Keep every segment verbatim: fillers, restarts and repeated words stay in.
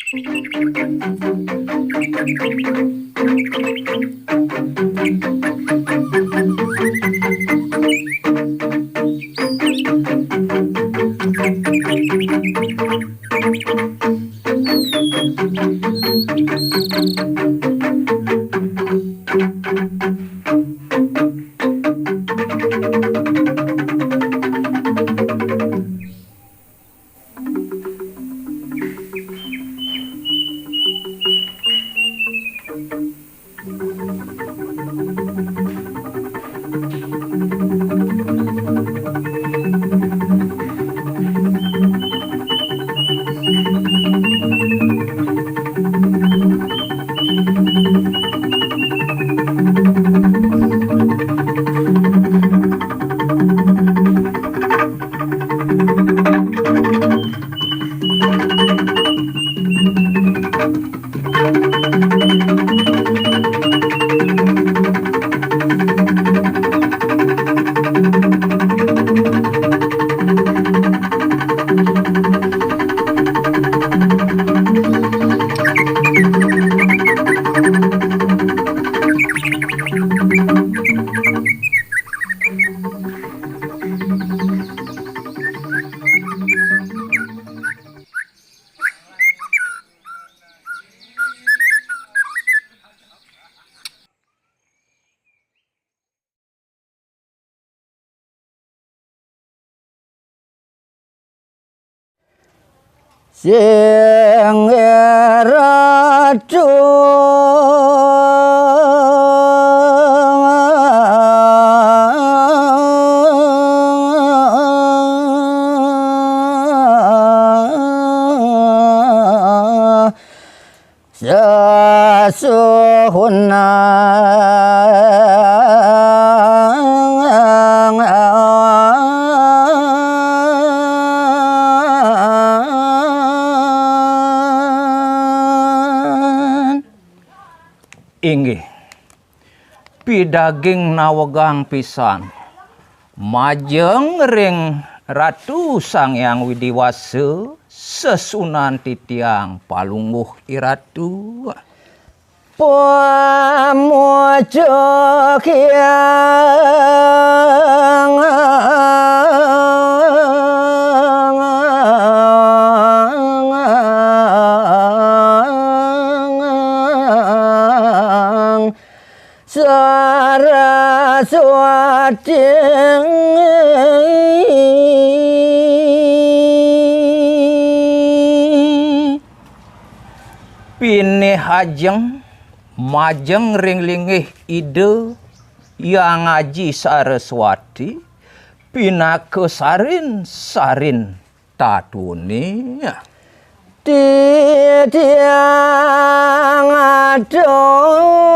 Sing Ratu. Sasuhunan. Inggih. Pidaging nawegang pisan. Majeng ring Ratu Sang Hyang Widi Wasa, sesuhunan titiang Palungguh Iratu. Pamucuk Hyang Saraswati. Pinih ajeng majeng ring linggih Ida Hyang Aji Saraswati, pinaka sarin-sarin tatune. Titiang aturang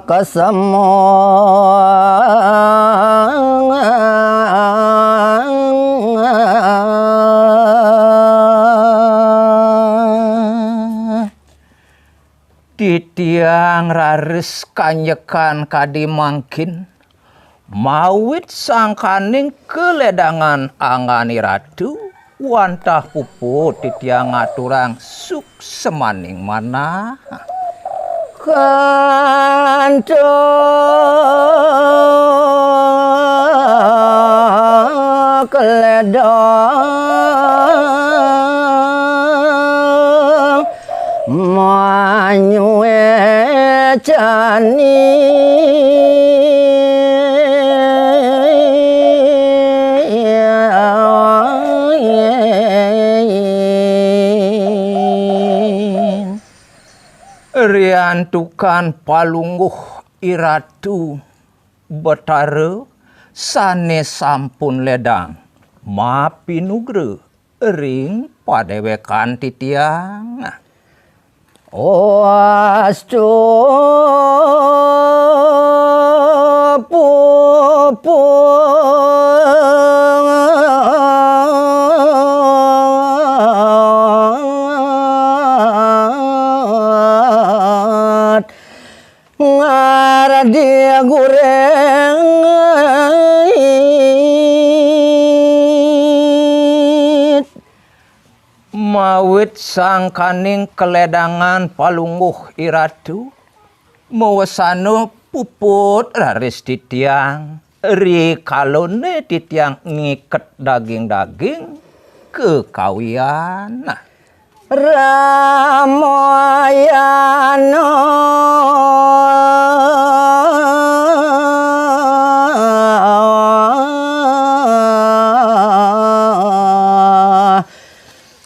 suksema. Titiang raris kanjekan kadi mangkin, mawit sangkaning kaledangan anggan Iratu, wantah puput titiang ngaturang suksemaning manah. Kantuk ledang manyuecani. Riantukan Palungguh Iratu Betara sane sampun ledang mapinugra ring padewekan titiang. Astu pupung Mawit sangkaning kaledangan Palungguh Iratu, mawesana puput raris titiang, rikalane titiang ngiket daging-daging kekawian. Ramayana.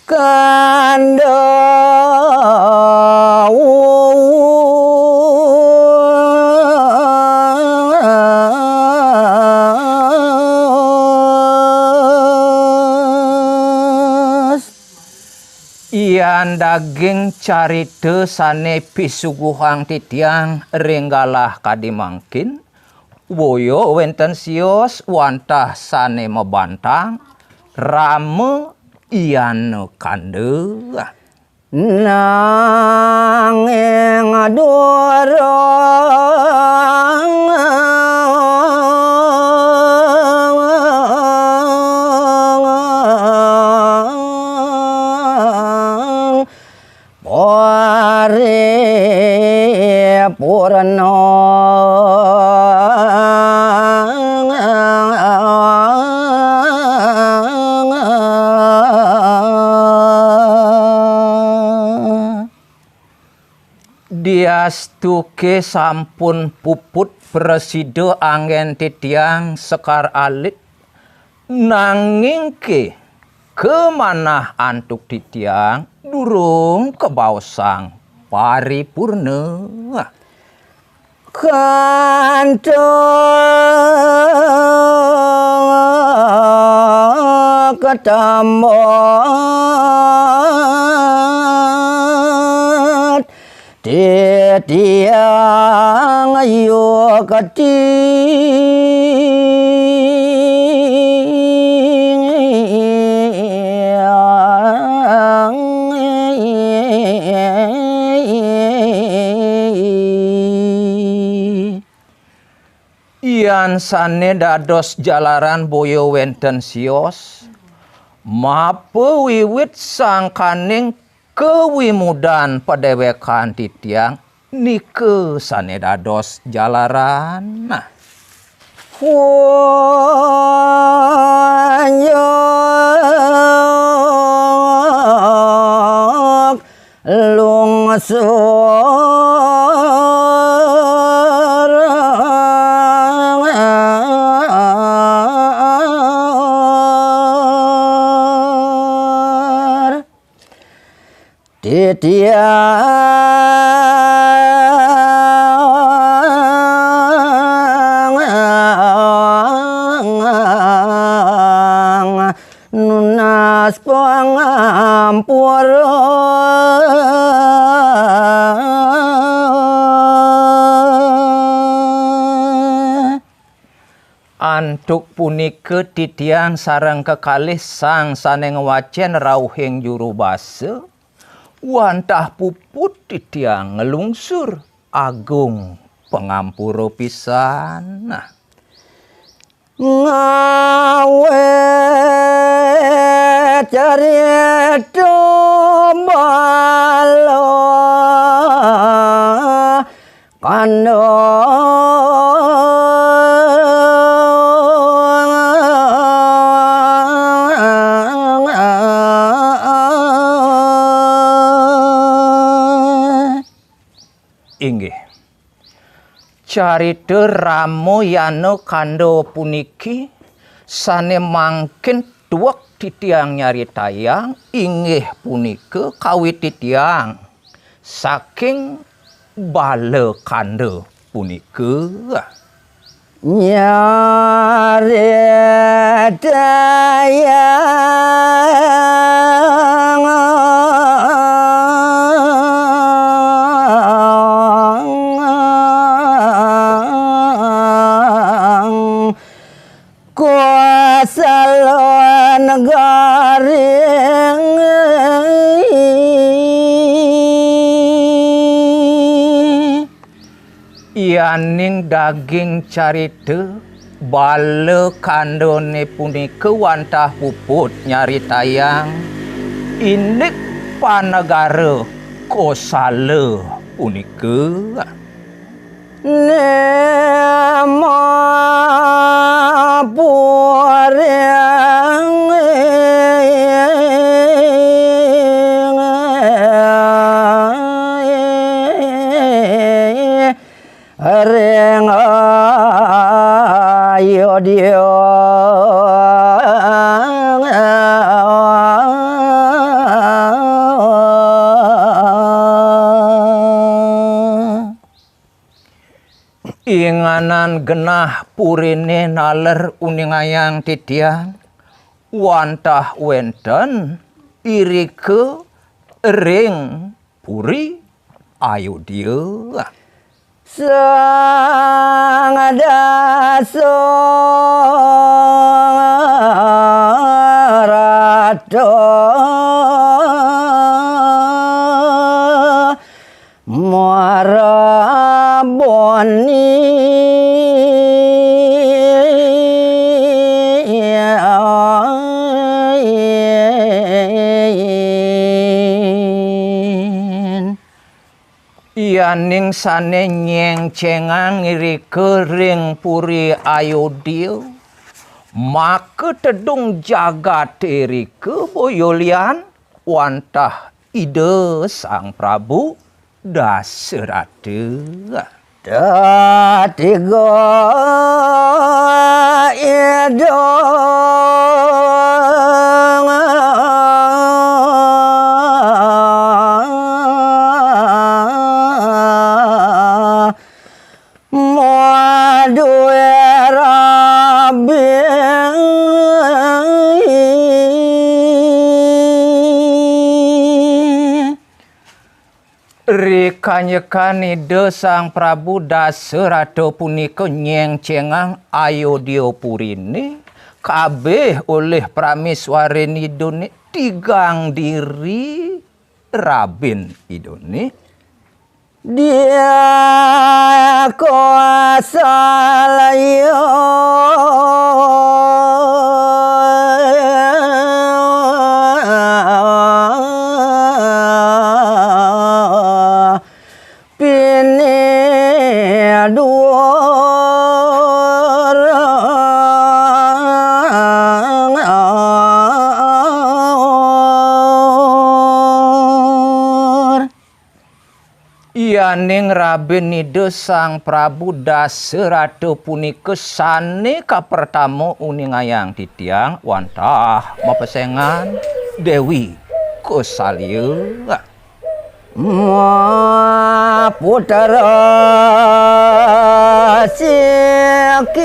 Kanda. Yan daging carita sane pisuguhang titiang ring galah kadi mangkin, boya wenten sios wantah sane mabantang, rama yana kanda. Nanging durung paripurna. Diastuke sampun puput prasida anggen titiang sekar alit, nangingke kamanah antuk titiang durung kabaosang paripurna. Kantuk katambet titiang yukti. Yan sane dados jalaran boya wenten sios, mapawiwit sangkaning kawimudan padewekan titiang nika sane dados jalaran. Nah. Wanjak lungsur. Titiang nunas pangampura. Antuk punika titiang sareng kekalih sang sane ngwacen rauhing juru basa, wantah puput titiang nglungsur agung pangampura pisan. Nah. Ngawe carita bala kandang. Inggih. Carita Ramayana Kanda puniki sane mangkin tuek titiang nyaritayang, inggih punika kawit titiang saking bala kanda punika. Nyaritayang kosala negaring. Yaning daging carita, bala kandane punika wantah puput nyaritayang indik panegara Kosala punika. Inganan genah puriné naler uningayang titiang, wantah wénten irika ring puri Ayodya. Sang Dasa Ratu Muara Boni. Yaning sané nyéngcéngang irika ring puri Ayodya, maka tedung jagaté irika boya lian wantah Ida Sang Prabu Dasarata. Tatiga Ida madué rabi. Rikanyekan Ida Sang Prabu Dasarata punika nyéngcéngang Ayodya puriné, kabéh olih praméswarin Idané tigang diri rabin Idané. Dia Kosalya pini dua orang. Yaning rabin Ida Sang Prabu Dasarata punika sané kapertama uningayang titiang wantah mapesengan Déwi Kosalya. Ma putra siki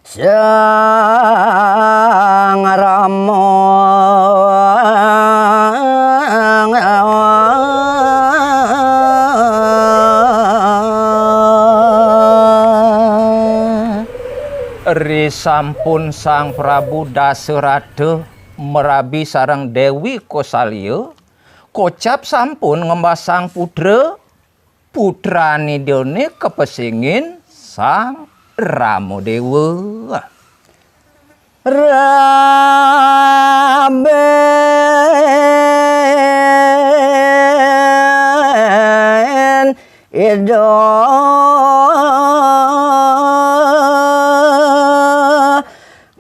Sang Rama. Risampun Sang Prabu Dasarata marabi sareng Déwi Kosalya, kocap sampun ngembasang putra, putran Idané kapesingin Sang Ramadéwa. Raben Ida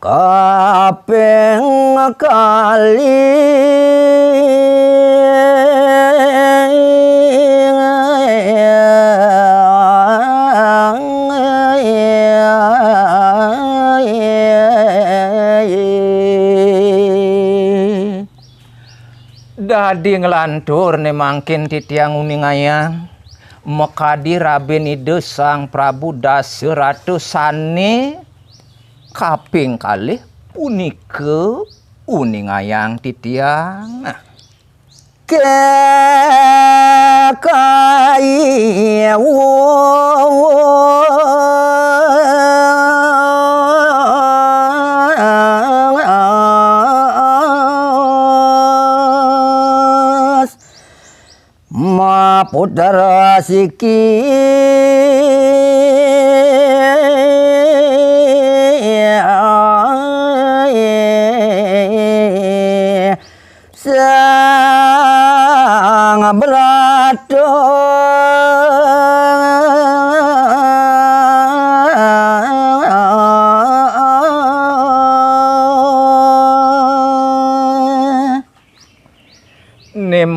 kaping kalih. Dadi nglantur né mangkin titiang uningayang, makadi rabin Ida Sang Prabu Dasarata sané kaping kalih punika uningayang titiang. Kekayi ma putra siki.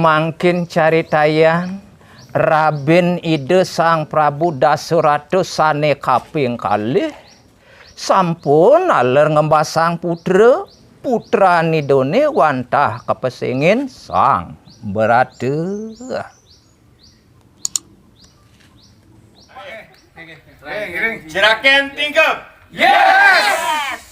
Mangkin caritayang, rabin Ida Sang Prabu Dasarata sane kaping kalih sampun taler ngembasang putra, putran Idane wantah kapesingin Sang Brata. Jeraken tingkep. Yes!